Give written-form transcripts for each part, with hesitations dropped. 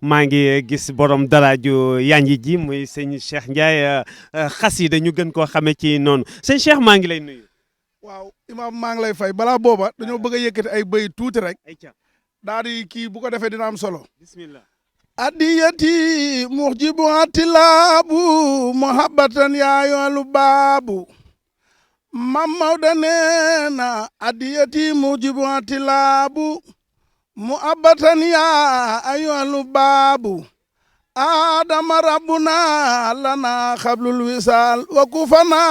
maa ngi gis borom daraaju yanji ji muy sëñ Cheikh Ndiaye xasida ñu gën koo xamee ci noonu sëñ Cheikh maa ngi lay nuyu. waaw imaam maa ngi lay fay balaa booba dañoo bëgg a yëkkati ay bëy tuuti rek daal di kii bu ko defee dina am solo. bismillah. adiyati mujibu atilaabu muhabbatan yaayoolu baabu mam Mawda neena adiyati mujibu atilaabu muhabbatan yaayoolu baabu adama rabbuna lana xablul wisal wa kufana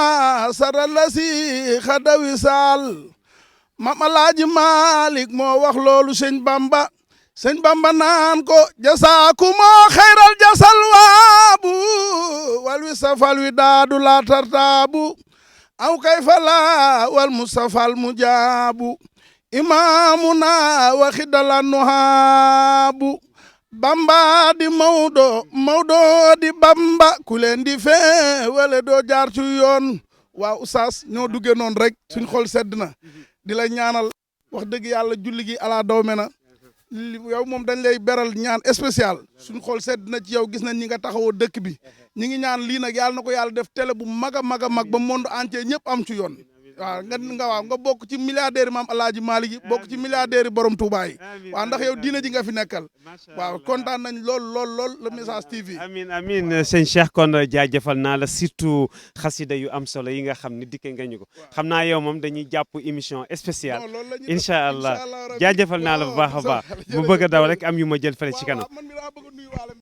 saralasi xada wisal mam Alaaji Malik moo wax loolu sëñ Bamba naan ko jasaakumo xayral jasal waabu wal wisafal wi daadu la tartaabu aw kayfa la wal musafal mujaabu imaamuna waxidala nuhaabu Bamba di Mawdo di Bamba ku leen di fee wala doo jaar ci yoon waaw oustaz ñoo duggee noonu rek suñ xol sedd na di la ñaanal wax dëgg yàlla julli gi ala daw me na yow moom dañ lay beral ñaan spécial suñ xol sedd na ci yow gis nañ ñi nga taxawoo dëkk bi ñi ngi ñaan lii nag yàlla na ko yàlla def télé bu mag a mag a mag ba monde entier ñëpp am ci yoon waaw nga bokk ci milliardaire maam Alaaji Maalik yi bokk ci milliardaire borom Touba yi waaw ndax yow diina ji nga fi nekkal waaw kontaan nañ lool le Message TV. amiin sëñ Cheikh kon jaajëfal naa la surtout xasida yu am solo yi nga xam ni dikke nga ñu ko xam naa yow moom dañuy jàpp émission spéciale incha allah jaajëfal naa la bu baax a baax bu bëgg a daw rek am yu ma jël fële ci kanam.